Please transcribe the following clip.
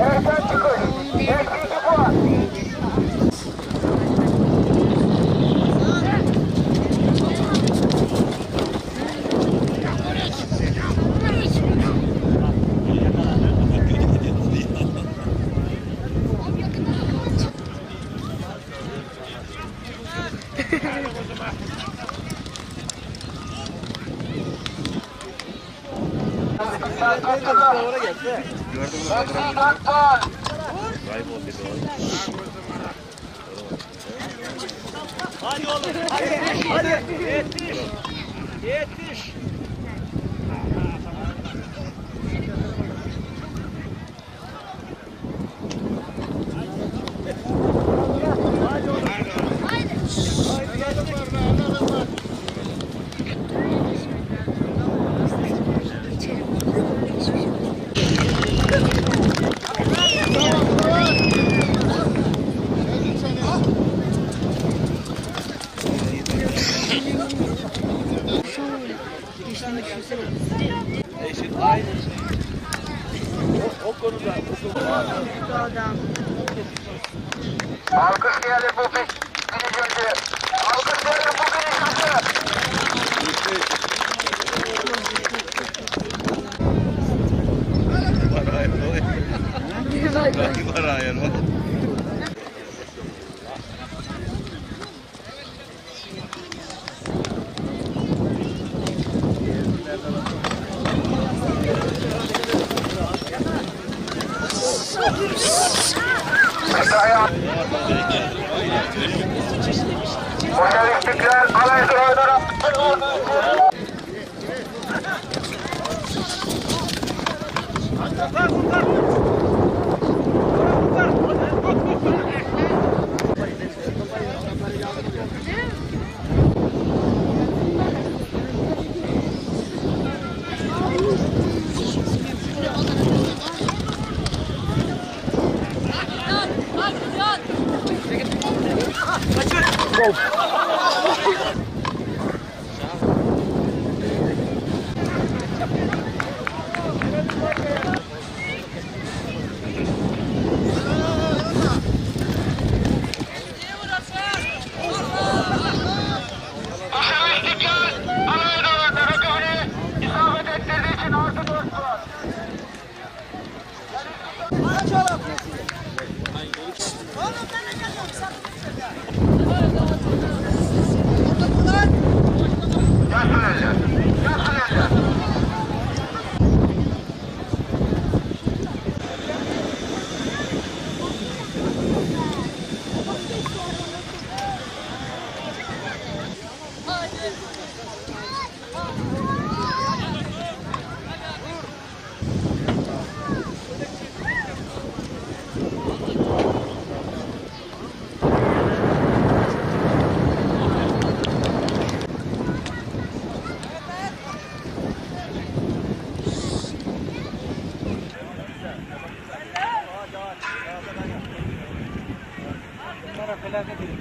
Erken çıkış. Eksi 2 puan. Eksi 4 puan. Hadi oğlum. Hadi. Hadi. Yetiş. Yetiş. Eşit aynı şey. O, o konuda. Alkışlayalım bu finisher'ı. Alkışlayalım bu finisher'ı. Mesai. Otel İstiklal Alay Oynarak. Kurtar kurtar. Kurtar kurtar. Otel İstiklal Alay Duvarı'nda rakibini isabet ettirdiği için artı 4 puan. Yatsın eller. Yatsın eller. Bunlara felaket edin.